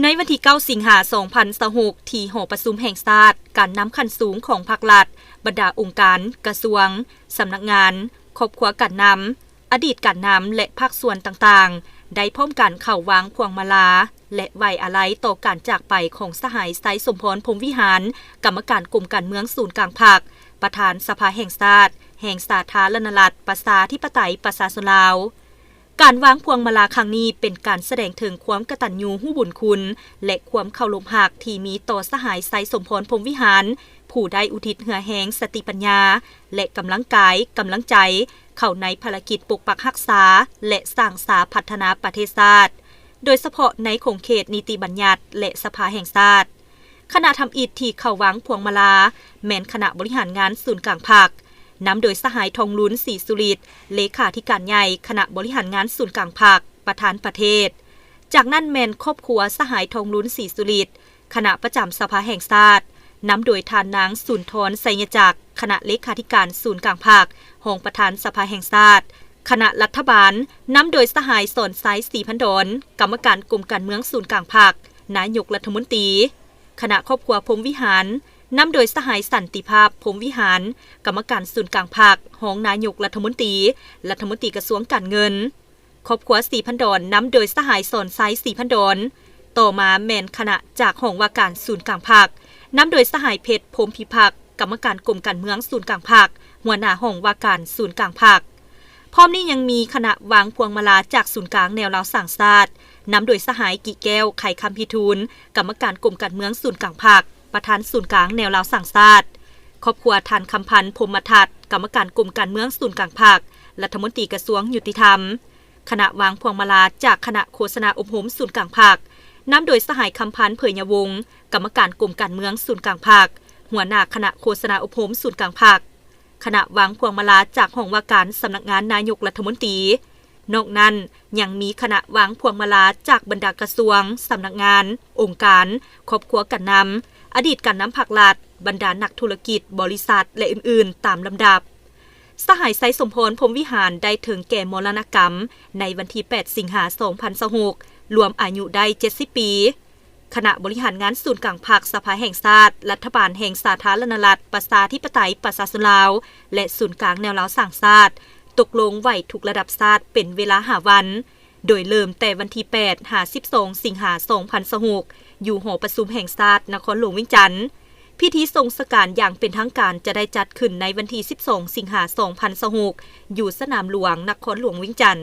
ໃນວັນທີເກົ້າ ສິງຫາ ສອງພັນຊາວຫົກ ທີ່ຫໍປະຊຸມແຫ່ງຊາດ, ການນຳຂັ້ນສູງຂອງພັກລັດ, ບັນດາອົງການ, ກະຊວງ, ສຳນັກງານ, ຄອບຄົວການນຳ, ອະດີດການນຳ ແລະ ພາກສ່ວນຕ່າງໆ ໄດ້ພ້ອມກັນເຂົ້າວາງພວງມາລາ ແລະ ໄວ້ອາໄລຕໍ່ການຈາກໄປຂອງສະຫາຍ ໄຊສົມພອນ ພົມວິຫານ, ກຳມະການກົມການເມືອງສູນກາງພັກ, ປະທານສະພາແຫ່ງຊາດ ແຫ່ງສາທາລະນະລັດ ປະຊາທິປະໄຕ ປະຊາຊົນລາວ. ການວາງພວງມາລາຄັ້ງນີ້ ເປັນການສະແດງເຖິງຄວາມກະຕັນຍູຮູ້ບຸນຄຸນ ແລະ ຄວາມເຄົາລົບຮັກທີ່ມີຕໍ່ສະຫາຍ ໄຊສົມພອນ ພົມວິຫານ, ຜູ້ໄດ້ອຸທິດເຫື່ອແຮງ, ສະຕິປັນຍາ ແລະ ກຳລັງກາຍ, ກຳລັງໃຈ ເຂົ້າໃນພາລະກິດປົກປັກຮັກສາ ແລະ ສ້າງສາພັດທະນາປະເທດຊາດ, ໂດຍສະເພາະໃນຂົງເຂດນິຕິບັນຍັດ ແລະ ສະພາແຫ່ງຊາດ. ຄະນະທຳອິດທີ່ເຂົ້າວາງພວງມາລາ ແມ່ນຄະນະບໍລິຫານງານສູນກາງພັກ, ນຳໂດຍສະຫາຍ ທອງລຸນ ສີສຸລິດ, ເລຂາທິການໃຫຍ່ຄະນະບໍລິຫານງານສູນກາງພັກ, ປະທານປະເທດ. ຈາກນັ້ນແມ່ນຄອບຄົວສະຫາຍ ທອງລຸນ ສີສຸລິດ, ຄະນະປະຈຳສະພາແຫ່ງຊາດ, ນຳໂດຍທ່ານນາງ ສຸນທອນ ໄຊຍະຈັກ, ຄະນະເລຂາທິການສູນກາງພັກ, ຮອງປະທານສະພາແຫ່ງຊາດ, ຄະນະລັດຖະບານ, ນຳໂດຍສະຫາຍ ສອນໄຊ ສີພັນດອນ, ກຳມະການກົມການເມືອງສູນກາງພັກ, ນາຍົກລັດຖະມົນຕີ. ຄະນະຄອບຄົວ ພົມວິຫານ, ນຳໂດຍສະຫາຍ ສັນຕິພາບ ພົມວິຫານ, ກຳມະການສູນກາງພັກ, ຮອງນາຍົກລັດຖະມົນຕີ, ລັດຖະມົນຕີກະຊວງການເງິນ. ຄອບຄົວ ສີພັນດອນ, ນຳໂດຍສະຫາຍ ສອນໄຊ ສີພັນດອນ. ຕໍ່ມາແມ່ນຄະນະຈາກຫ້ອງວ່າການສູນກາງພັກ, ນຳໂດຍສະຫາຍ ເພັດ ພົມພິພັກ, ກຳມະການກົມການເມືອງສູນກາງພັກ, ຫົວໜ້າຫ້ອງວ່າການສູນກາງພັກ. ພ້ອມນີ້ຍັງມີຄະນະວາງພວງມາລາຈາກສູນກາງແນວລາວສ້າງຊາດ, ນຳໂດຍສະຫາຍ ກິແກ້ວ ໄຂຄຳພິທູນ, ກຳມະການກົມການເມືອງສູນກາງພັກ, ປະທານສູນກາງແນວລາວສ້າງຊາດ. ຄອບຄົວທ່ານ ຄຳພັນ ພົມມະທັດ, ກຳມະການກົມການເມືອງສູນກາງພັກ, ລັດຖະມົນຕີກະຊວງຍຸຕິທຳ. ຄະນະວາງພວງມາລາຈາກຄະນະໂຄສະນາອົບຮົມສູນກາງພັກ, ນຳໂດຍສະຫາຍ ຄຳພັນ ເຜີຍຍະວົງ, ກຳມະການກົມການເມືອງສູນກາງພັກ, ຫົວໜ້າຄະນະໂຄສະນາອົບຮົມສູນກາງພັກ. ຄະນະວາງພວງມາລາຈາກຫ້ອງວ່າການສຳນັກງານນາຍົກລັດຖະມົນຕີ. ນອກນັ້ນຍັງມີຄະນະວາງພວງມາລາຈາກບັນດາກະຊວງ, ສຳນັກງານ, ອົງການ, ຄອບຄົວການນຳ, ອະດີດການນຳພັກລັດ, ບັນດານັກທຸລະກິດ, ບໍລິສັດ ແລະ ອື່ນໆ ຕາມລຳດັບ. ສະຫາຍ ໄຊສົມພອນ ພົມວິຫານ ໄດ້ເຖິງແກ່ມໍລະນະກຳໃນວັນທີແປດ ສິງຫາ ສອງພັນຊາວຫົກ ລວມອາຍຸໄດ້ເຈັດສິບປີ. ຄະນະບໍລິຫານງານສູນກາງພັກສະພາແຫ່ງຊາດ, ລັດຖະບານແຫ່ງສາທາລະນະລັດ ປະຊາທິປະໄຕ ປະຊາຊົນລາວ ແລະ ສູນກາງແນວລາວສ້າງຊາດ ຕົກລົງໄວ້ທຸກລະດັບຊາດເປັນເວລາຫ້າວັນ, ໂດຍເລີ່ມແຕ່ວັນທີແປດ ຫາ ສິບສອງ ສິງຫາ ສອງພັນຊາວຫົກ ຢູ່ຫໍປະຊຸມແຫ່ງຊາດ ນະຄອນຫຼວງວຽງຈັນ. ພິທີສົ່ງສະການຢ່າງເປັນທາງການຈະໄດ້ຈັດຂຶ້ນໃນວັນທີສິບສອງ ສິງຫາ ສອງພັນຊາວຫົກ ຢູ່ສະໜາມຫຼວງ ນະຄອນຫຼວງວຽງຈັນ.